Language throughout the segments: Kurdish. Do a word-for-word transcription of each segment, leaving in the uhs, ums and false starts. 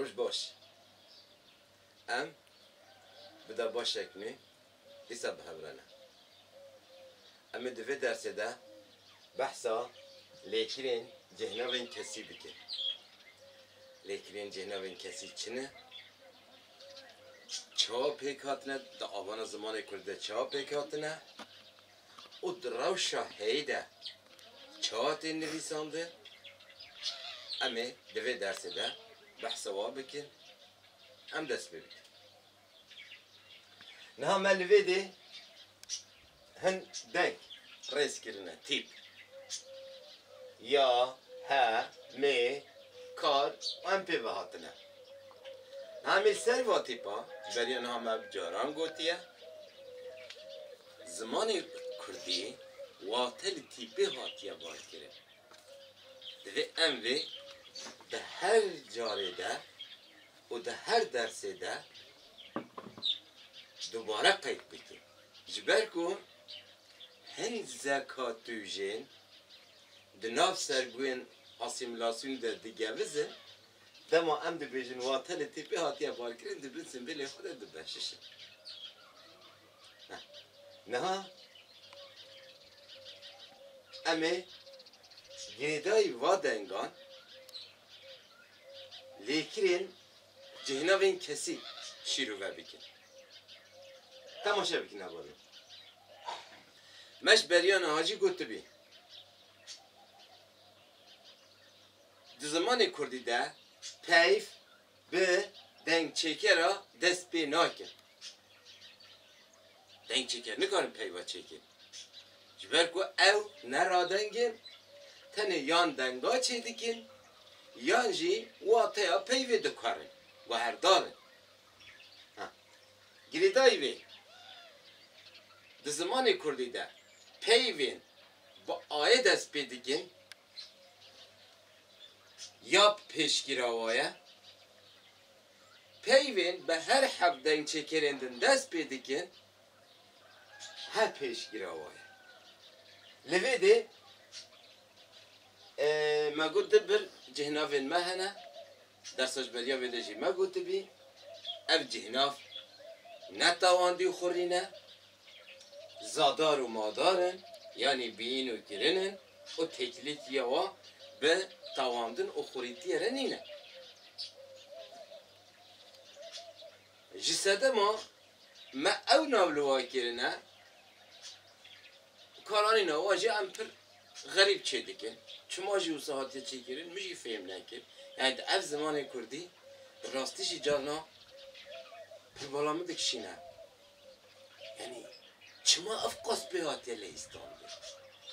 Roj baş. Em bi da başek nû dîsa bi hev re ne. Em ê di vê dersê de behsa lêkirên cêhnavên kesî bikin. Lêkirên cêhnavên kesî çi ne? Çawa pêk hatine? Di avana zimanê kurdî de çawa pêk hatine? Û di rewşa heyî de çawa tên nivîsandin? Em ê di vê dersê de behsa wan bikin. Em dest pê bikin. Niha me li vê dê hin deng rêz kirine, tîp. Ya, he, mê, kar û em pê ve hatine. Niha em ê ser va tîpa, beriya niha me bi caran gotiye, zimanê kurdî wate li tîpê hatiye barkirin. Divê em vê di her carê de û di her dersê de dubare qeyd bikin. Ji ber ku hin zekatûjên di nav sergûyên asîmîlasyonê de digevizin, dema em dibêjin wate li tîpê hatiye barkirin, di bin simbêlê xwe de dibeşişin. Heh. Niha em ê girêdayî va dengan lêkirên cêhnavên kesî şîrove bikin. Temaşe bikin hevalno. Me ji beriya niha jî gotibî, di zimanê kurdî de peyv bi dengçêkera dest pê nake. Dengçêker nikarin peyva çêkin. Ji ber ku ew ne radeng in, tenê yan denga çêdikin, yan jî wateya peyvê dikurin, guherdar in. Ha. Girêdayî vê, di zimanê kurdî de peyvên bi ayê dest pê dikin, ya pêşgirawa ye, peyvên bi her heft dengçêkerên din dest pê dikin, he pêşgirawa ye. Li vê dê, e, me got di bir cêhnavên me hene, dersa ji beriya vê de jî me gotibî, ev cêhnav ne tawandî û xurî ne, zadar û madar in, yanî bîn û kirin in û têkilîtiya wan bi tawandin û xurîtiyê re nîne. Ji sedema me ew nav li wan kirine, karanîna wan jî em pir xerîb çêdikin. Çima jî wisa hatiye çêkirin, min jî fêm nekir. Yani di ev zimanê kurdî bi rastî jî carna pir bala min dikişîne. Yani çima ev qas pê hatiye leyîstandin?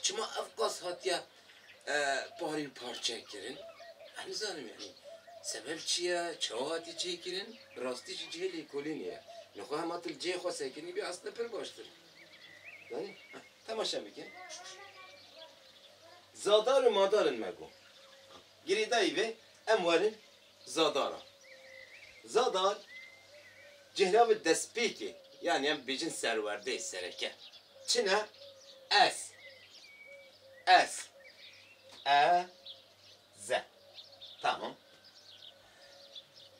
Çima ev qas hatiye, e, parî û parçe kirin? Em nizanim yani sebeb çi ye, çawa hatiye çêkirin? Bi rastî jî cihê lêkolînê ye. Nixwe hema tu li cihê xwe sekinî bî, aslinde pir baştir. Yani, heh, temaşe bikin. Zadar û madar in me got. Girêdayî vê em werin zadara. Zadar cihna bi destpêkê, yani em bêjin serwerdê, sereke. Çi ne? Ez. Ez. E, ze. Tamam.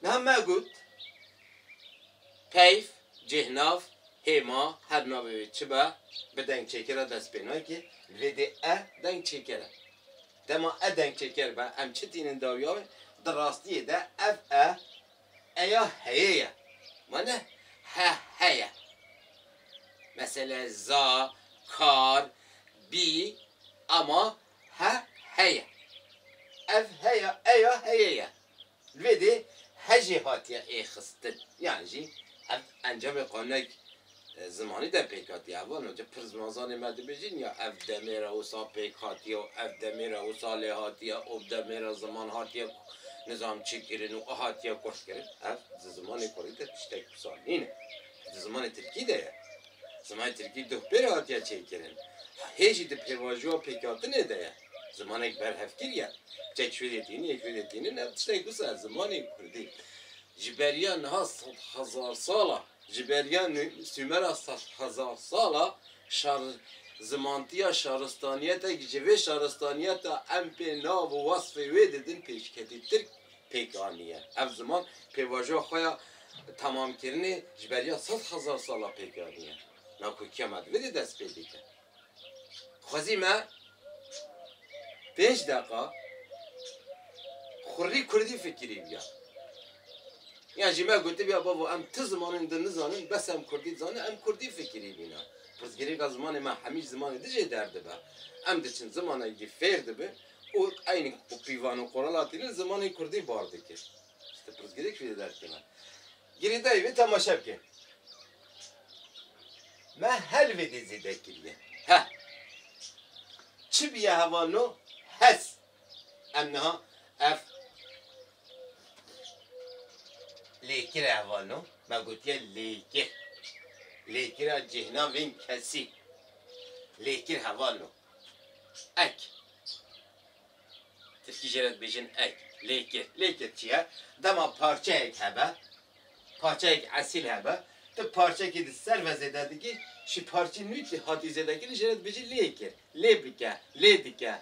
Niha me got, peyv, cêhnav, hêma, her navê wê çi be, bi dengçêkera dest pê nake, li vê dê e dengçêker e. Dema e dengçêker be, em çi tînin dawiya wê? Di rastiyê de ev e, eya heye ye. Ma ne he heye. Mesele za, kar, bî, ama he heye. Ev heya, eya heye ye. Li vê dê he jî hatiye êxistin. Yan jî ev encamê qanûnek, e, zimanî de pêk hatiye. Hevalno, pir zimanzanê me dibêjin ya ev demê re wisa pêk hatiye û ev demê re wisa lê hatiye û demê re ziman hatiye, nizam çi kirin û hatiye kuh kirin. Ev di zimanê kurdî de tiştek wisa nîne. Di zimanê tirkî de ye. Zimanê tirkî duh pê re hatiye çêkirin. Hê jî di pêvajoya pêkhatinê de ye. Zimanek berhevkirî ye. Çek ji wê dê tînin, yek ji wê dê tînin, ev tiştek wisa ye. Zimanê kurdî ji beriya niha sed hezar sal e, ji beriya nû-, Sûmera sed hezar sal e, şar-, zimantiya şaristaniyetek ji vê şaristaniyeta em pê nav û wesfê wê didin pêşketî tirk pêk aniye. Ev ziman pêvajoya xwe ya temamkirinê ji beriya sed hezar sala pêk aniye. Nakokiya me di vê de dest pê dike. Xwezî me pênc deqa xurî kurdî fikirî biya. Yan jî me gotibiya, bavo, em ti zimanên din nizanin, bes em kurdî dizanin, em kurdî fikirî bîna. Pirsgirêka zimanê me hemî ji zimanê din jê derdibe. Em diçin zimanekî fêr dibin û eynî pîvan û qoralatî li zimanê kurdî bar dike. Îşte pirsgirêk jê derkeve. Girêdayî vê temaşe bike. Me her vê dê zêde kiriye. He. Çi biye hevalno? Hes. Em niha ev lêkir e hevalno. Me gotiye lêkir. Lêkira cihna vên kesî. Lêkir hevalno. Ek. Tirkî jê re dibêjin ek. Lêkir. Lêkir çi ye? Dema parçeyek hebe, parçeyek esîl hebe, tu parçekî di ser ve zêde dikî, ji parçê nû hatî zêde kirin, jê re dibêjî lêkir. Lê bike, lê dike,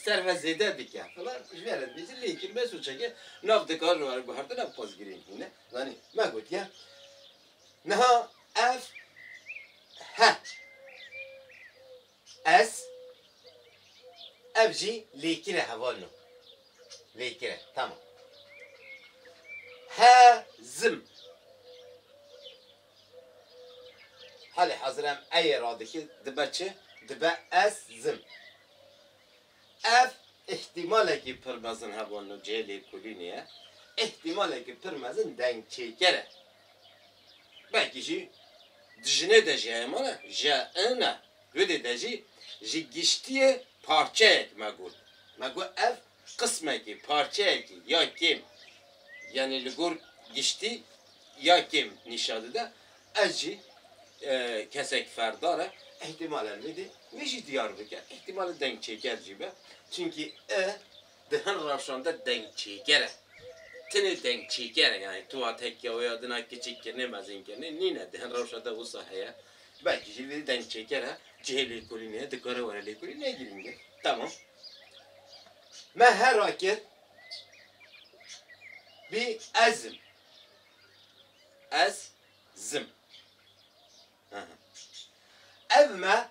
ser ve zêde dike. Filan, ji vê re dibêjî lêkir. Mesûçeke nav dikarin were guhertin, ev qas girîng nîne. Zanî, me gotiye. Niha ev he. Ez, ev jî lêkir e hevalno. Lêkir e, tamam. Hezim. Halê hazir em eyê radikî dibe çi? Dibe ez zim. Ev îhtîmalekî pir mezin hevalno cihê lêkolînê ye. Îhtîmalekî pir mezin dengçêker e. Belkî jî di jinê de jî heye mane, je in e. Wê dê de jî ji giştiyê parçeyek me got. Me got ev qismekî, parçeyekî ya kêm, yanî li gor giştî ya kêm nîşa dide. Ez jî, e, kesek ferdar e. Îhtîmal e li vê dê wê jî diyar bike. Îhtîmal e dengçêker jî be. Çimkî e di hin rewşan de dengçêker e. Tenê dengçêker e, yanî tu watekiya wê ya dina kiçikkirinê, mezinkirinê nîne. Di hin rewşa de wisa heye. Belkî jî vê dengçêker e, cihê lêkolînê ye, dikare were lêkolîn, ne girîng e. Tamam. Me hera kir, bî ez im. Ez zim. Aha. Ev me,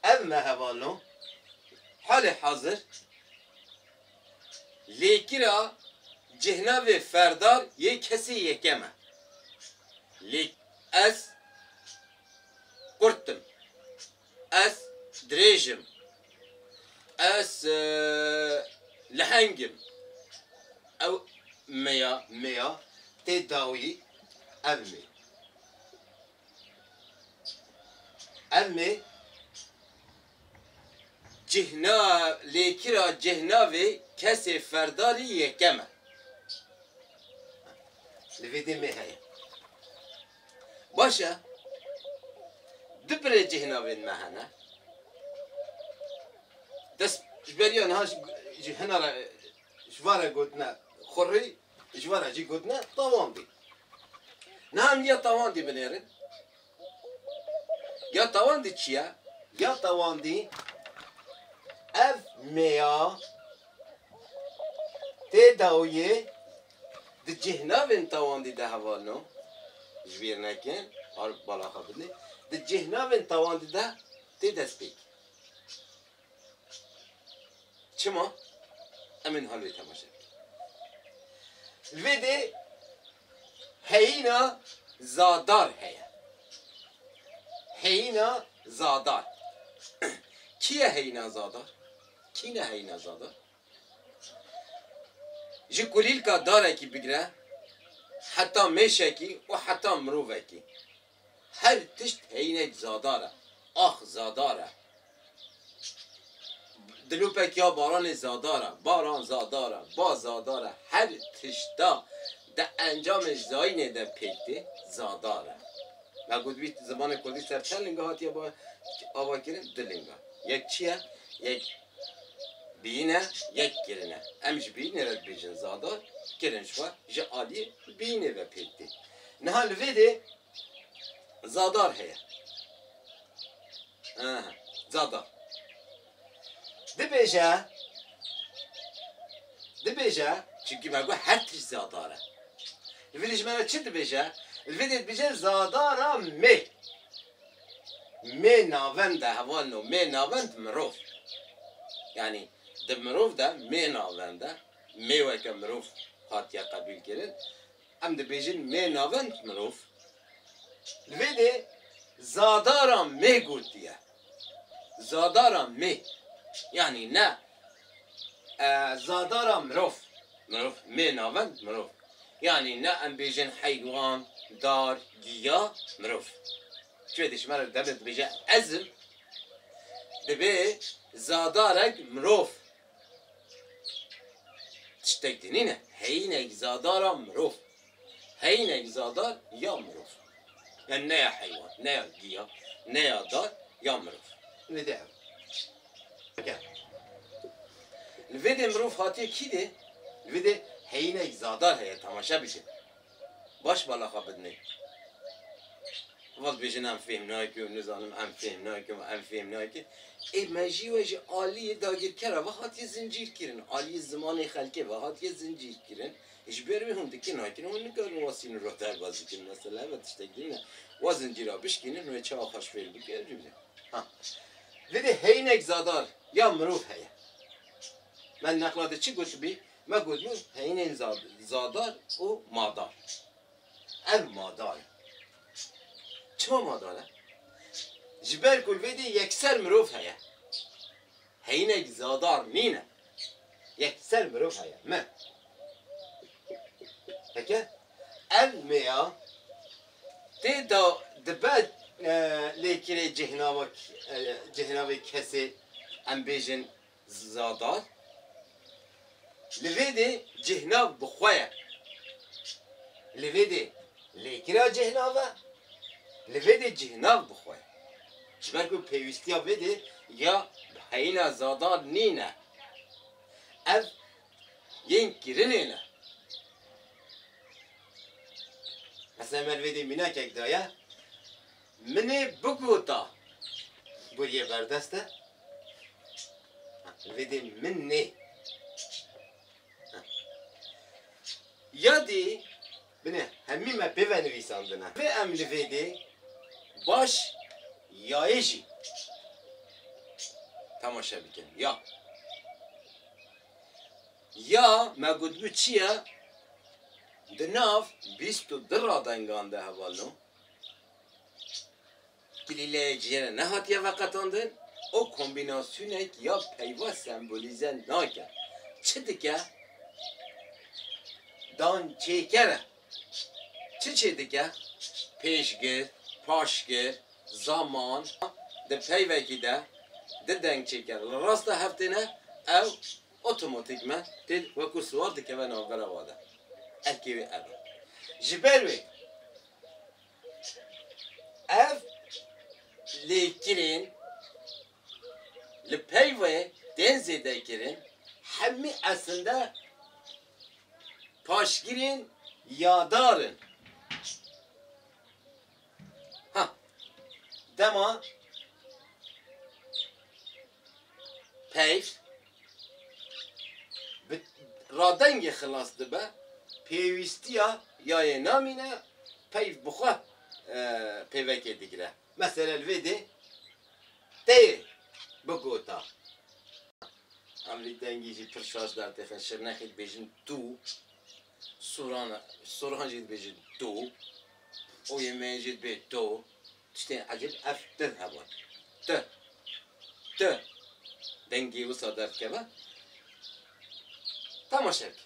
ev me hevalno, halê hazir lêkira cihnavê ferdar yê kesê yekem e. Lê ez kurt im. Ez dirêj im. Ez, e, leheng im. Ew me ya, me ya tê dawî ev me. Ev me cihna, lêkira cihnavê kesê ferdarî yekem e. Li vê dê me heye. Baş e. Du birê cihnavên me hene. Dest ji beriya niha ji, ji hina re, ji va re gotine xurrî, ji va re jî gotine tawandî. Niha em ya tawandî binêrin. Ya tawandî çi ye? Ya tawandî ev meya tê dawiyê di cihnavên tawandî de hevalno. Ji bîr nekin, har bala xwe bidinê. Di cihnavên tawandî de tê destpêk. Çima? Em ê niha li wê temaşe bikin. Li vê dê heyîna zadar heye. Heyîna zadar. Kî ye heyîna zadar? Kî ne heyîna zadar? Ji kulîlka darekî bigire, heta mêşekî û heta mirovekî. Her tişt heyînek zadar e. Ax zadar e. Dilopek ya baranê zadar e. Baran zadar e. Ba zadar e. Her tişta di encamê zayînê de pêk tê zadar e. Me got vî zimanê kurdî ser çend linga hatiye ba-, ava kirin? Du linga. Yek çi ye? Yek bîne, yek kirine. Em ji bînê re dibêjin zadar, kirin ji xwe ji aliyê bînê ve pêk tê. Niha li vê dê zadar heye. Aha, zadar. Dibêje, dibêje, Çimkî me got her tişt zadar e. Li vê de ji me re çi dibêje? Li vê de dibêje zadara mê. Mê navend e, hevalno, mê navend mirov. Yanî di mirov de mê navend e. Mê weke mirov hatiye qebûlkirin. Em dibêjin mê navend mirov. Li vê de zadara mê gotiye. Zadara mê. Yanî ne, e, zadara mirov. Mirov, mê navend mirov. Yanî ne em bêjin heywan, dar, giya, mirov. Çi dê ji me re devlet dibêje ez im, dibê zadarek mirov. Tiştek din nîne. Heyînek zadara mirov. Heyînek zadar ya mirov. Yani ne ya heywan, ne ya giya, ne ya dar, ya mirov. Li vê de ev. Gel. Li vê de mirov hatiye kî de? Li vê de heyînek zadar heye, temaşe bikin. Baş bala xwe bidinê. Vat bêjin em fêm nakin, nizanim em fêm nakin, em fêm nakin. Ê me jî we ji aliyê dagirkera ve hatiye zincîr kirin. Aliyê zimanê xelkê ve hatiye zincîr kirin. Ji ber wê hûn dikin nakin, hûn nikarin wasîn û rota baz bikin. Mesela ev tiştek din e. Wa zincîra bişkînin, wê çawa xweş fêr bike, ev jî bide. Ha. Vê de heynek zadar ya mirov heye. Me neqla de çi gotibî? Me gotibû heyînên zad-, zadar û madar. Ev madar e. Çima madar e? Ji ber ku li vê de yekser mirov heye. Heyînek zadar nîne. Yekser mirov heye. Me. Peki? Ev meya tê da dibe, e, lêkirê cihnava, e, cihnavê kesê em bêjin zadar. Li vê de cihnav bi xwe ye. Li vê de lêkira cihnav e. Li vê de cihnav bi xwe ye. Ji ber ku pêwîstiya vê de ya heyîna zadar nîne. Ev yên kirinê ne. Mesela me li vê de mînakek daye. Min ê bigota. Bûriye berdest e. Li vê de min nê. Ya dî, binê hemî me pê ve nivîsandine. Vê em li vê dê baş yayê jî temaşe bikin. Ya. Ya me gotibû çi ye? Di nav bîst û du radengan de hevalno. Kilîleyek jê re nehatiye veqetandin, o kombînasyonek ya peyva sembolîze nake. Çi dike? Dan çêker e. Çi çê dike? Pêşgir, paşgir, zaman, di peyvekî de di deng çêker. Li rasta hev têne, ew otomatîkmen tê wekû siwar dikeve navbera wa de. Erkê wê ev e. Ji ber wê, ev lêkirên li peyvê tên zêdekirin, hemî eslinde paşgirên yadar in. Ha, dema peyv bi radengê xilas dibe, pêwîstiya yayê namîne, peyv bi xwe, e, pêvekê digire. Mesela li vê dê tê bigota. Em vî dengî jî pir şaş dertêxin. Şirnexî dibêjin tu. Soran, soran jî dibêjin tu. Û yê me jî dibê to. Tiştên ecêb ev tu hevan. Tu. Tu. Dengê wisa derdikeve. Temaşe bike.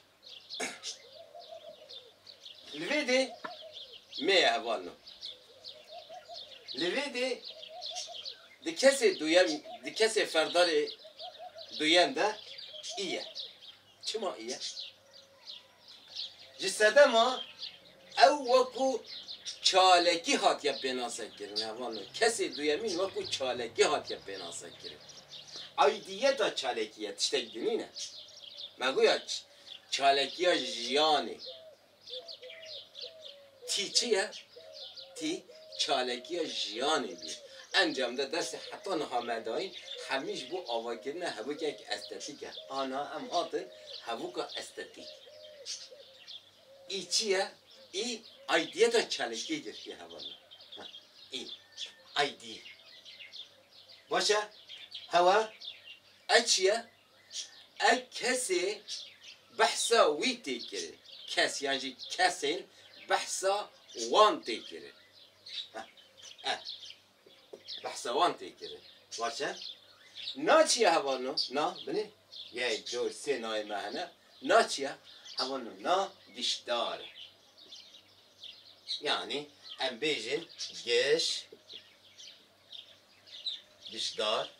Li vê dê me ye hevalno. Li vê dê di kesê duyem, di kesê ferdarê duyem de î ye. Çima î ye? Ji sedema ew wekû çalekî hatiye pênasekirin, hevalno. Kesê duyemîn wekû çalekî hatiye pênasekirin. Aydiyeta çalekî ye, tiştek din nîne. Me goya ç-, çalekiya jiyanê. Tî çi ye? Tî çalekiya jiyanê bû. Encam de dersê heta niha me dayîn, hemî ji bo avakirina hevokek estetîk e. Ana em hatin hevoka estetîk. Î çi ye? Î aydiyeta çalakiyê girtiye hevalno. Ha, î. Aydiyê. Baş e? Hewa. E çi ye? E kesê behsa wî tê kirin. Kes yan jî kesên behsa wan tê kirin. Ha, e. Behsa wan tê kirin. Baş e? Na çi ye hevalno? Na, binê. Yek, du, sê nayê me hene. Na çi ye? Hevalno, na giştdar e. Yanî em bêjin giş, giştdar.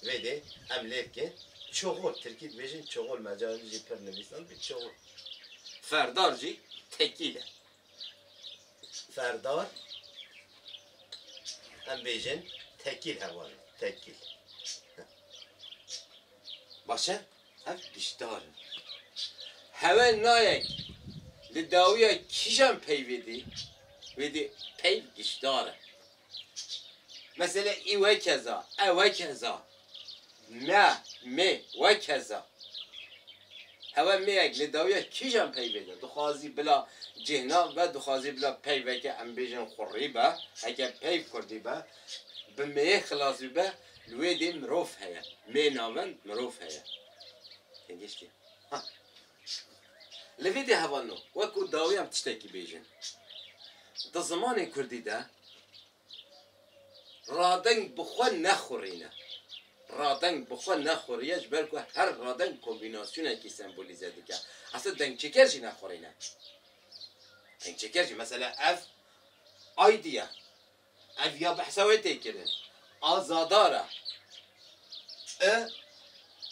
Vê dê em lê bikin. Çoxol, tirkî dibêjin çoxol, me carî jî pir nivîsandibî çoxol. Ferdar jî tekîl e. Ferdar, em bêjin tekîl hevalno, tekîl. Baş e? Ev giştdar in. Hewe nayek li dawiya kîjan peyvê dî, wê dî peyv giştdar e. Mesele î wekeza, e wekeza, me, mê, wekeza. Hewe mêyek li dawiya kîjan peyvê de? Dixwazî bila cihna be, dixwazî bila peyveke em bêjin xurî be, heke peyv kurdî be, bi mêyê xilas bibe, li wê dê mirov heye. Mê navend mirov heye. Tengiştî. Ha. Li vê dê hevalno, wekû dawî em tiştekî bêjin. Di zimanê kurdî de radeng bi xwe nexurîne. Radeng bi xwe nexuriye, ji ber ku her radeng kombînasyonekî sembolîze dike. Aslında dengçêker jî nexurîne. Dengçêker jî, mesela ev aydî ye. Ev ya behsa wê tê kirin. Azadar e. I,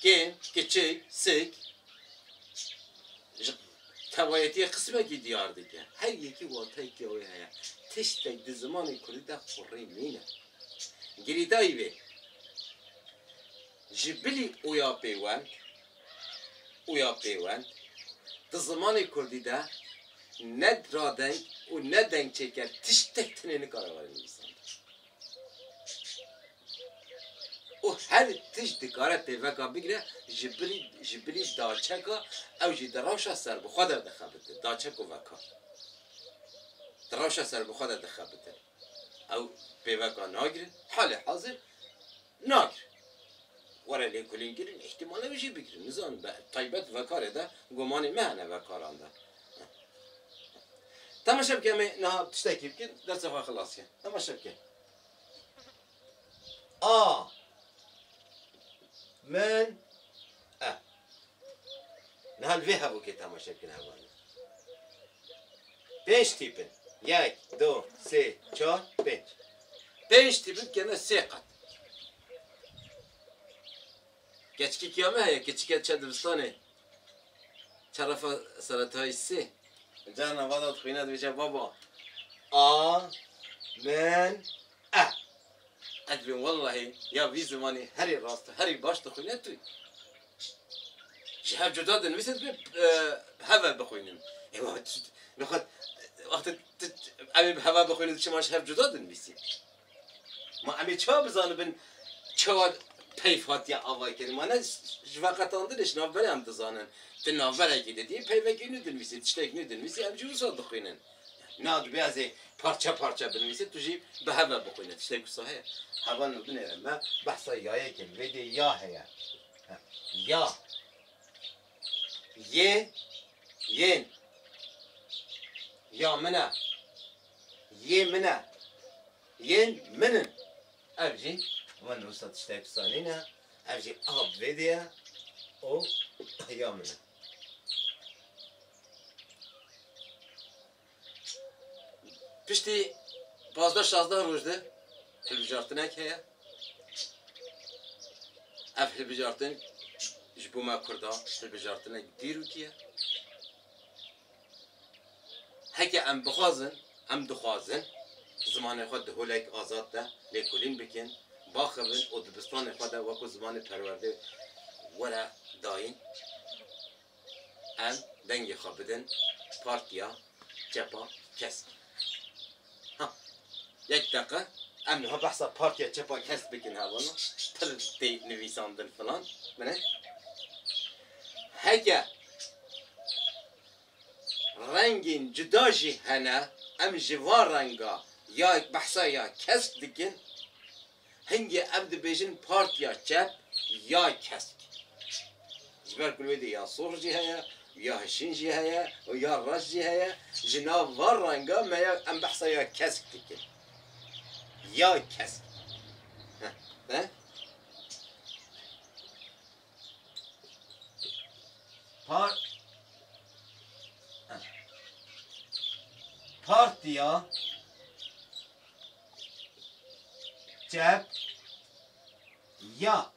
kên, kiçik, sik. Ji tevayetiyê qismekî diyar dike. Her yekî wateyeke wê heye. Tiştek di zimanê kurdî de xurî nîne. Girîdayî vê. Ji bilî û ya pêwend, û ya pêwend, di zimanê kurdî de ne radeng û ne dengçêker tiştek tinê nikare were nivîsandin. Û her tişt dikare pêveka bigire, ji bilî, ji bilî daçeka, ew jî di rewşa serbixwe de dixebite, daçek û vekar. Di rewşa serbixwe de dixebite. Ew pêveka nagirin, halê hazir nagirin. Were lêkolîn kirin, îhtimal e wî jî bigirin. Nizanim, be, taybet vekarê de gumanê me hene vekaran de. Temaşe bike, em ê niha tiştekî bikin, dersa xwe xilas ke. Temaşe bike. A, min, e. Niha li vê hevokê temaşe bikin hevalno. Pênc tîp in. Yek, du, sê, çar, pênc. Pênc tîp in, kene sê qat. Keçikê kiya me heye, keçike çe dibistanê. Çe refa seretayî sê. Carna vada dixwîne dibêje, baba. A, min, e. Ez dibêm wellahî ya vî zimanî herî rast, herî baş dixwîne tu. Ji hev cuda dinivîse dibê, e, heve bixwînin. Ê baba, tu, tu, nexwe, wextê tu, em ê bi heve bixwînin, tu çima ji hev cuda dinivîsî? Ma em ê çawa bizanibin çawa peyv hatiye avaykirin? Ma ne ji veqetandinê, ji navberê em dizanin. Tu navberekî didî, peyvekî nû dinivîsî, tiştek nû dinivîsî, em jî wisa dixwînin. Na, dibê ez ê parçe parçe binivîsî, tu jî bi hev ve bixwîne. Tiştek wisa heye? Hevalno, binêre, me behsa yayê kir. Vê dê ya heye. He. Ya. Yê. Yên. Ya min e. Yê min e. Yên min in. Ev jî, hevalno, wisa tiştek wisa nîne. Ev jî a bi vê dê ye. O ya min e. Piştî pazdeh şazdeh roj de hilbijartinek heye. Ev hilbijartin ji bo me Kurda hilbijartinek dîrokî ye. Heke em bixwazin, em dixwazin zimanê xwe di holek azad de lêkolîn bikin, baxivin û dibistanê xwe de wekû zimanê perwerdê were dayîn. Em dengê xwe bidin Partiya Çepa Kesk. Ha, yek deqe. Em niha behsa Partiya Çepa Kesk bikin hevalno. Pir tê nivîsandin filan. Bine. Heke Rengên cuda jî hene, em ji van renga ya behsa ya kesk dikin, hingê ev dibêjin partiya çep ya kesk. Ji ber ku wê de ya sor jî heye, ya hişîn jî heye û ya reş jî heye. Ji nav van renga me ya, em behsa ya kesk dikin. Ya kesk. Heh, ne? Par-, partiya çep ya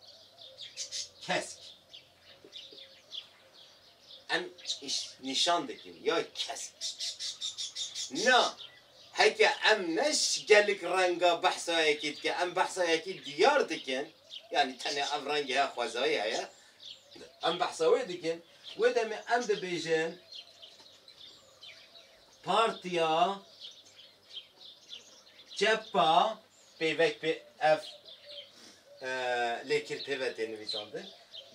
kesk. Em iş-, nîşan dikin ya kesk. Na, heke em ne ş-, gelek renga behsa yekî dikin, em behsa yekî diyar dikin. Yanî tenê ev rengê he xwezayî heye. Em behsa wê dikin. Wê demê em dibêjin partiya çepa pêvek pê ev, e, lêkir pê ve tê nivîsandin.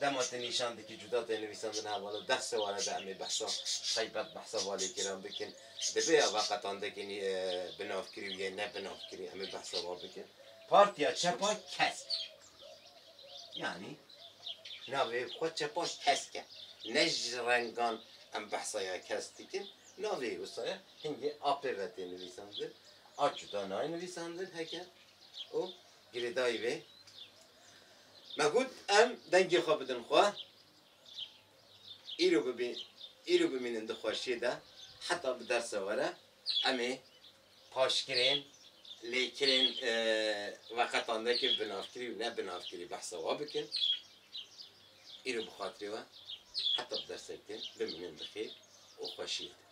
Dema te nîşan dikî cuda tê nivîsandin hevala. Deh seware de em ê behsa, taybet behsa va lêkiran bikin. Divê ya veqetandekî nî-, e, binavkirî û yê ne binavkirî em ê behsa va bikin. Partiya çepa kesk. Yanî navê xwe çepa kesk e. Ne ji rengan em behsa ya kesk dikin. Navê wisa ye. Hingê a pê ve tê nivîsandin. A cuda nayê nivîsandin heke. Û girêdayî vê. Me got em dengê xwe bidin xwe. Îro bibî-, îro bimînin di xweşiyê de. Heta bi derse were em ê paşkirên, lêkirên, e, veqetandekê binavkirî û ne binavkirî behsa wa bikin. Îro bi xatirê we heta bi dersek din bimînin bi xêr û xweşiyê de.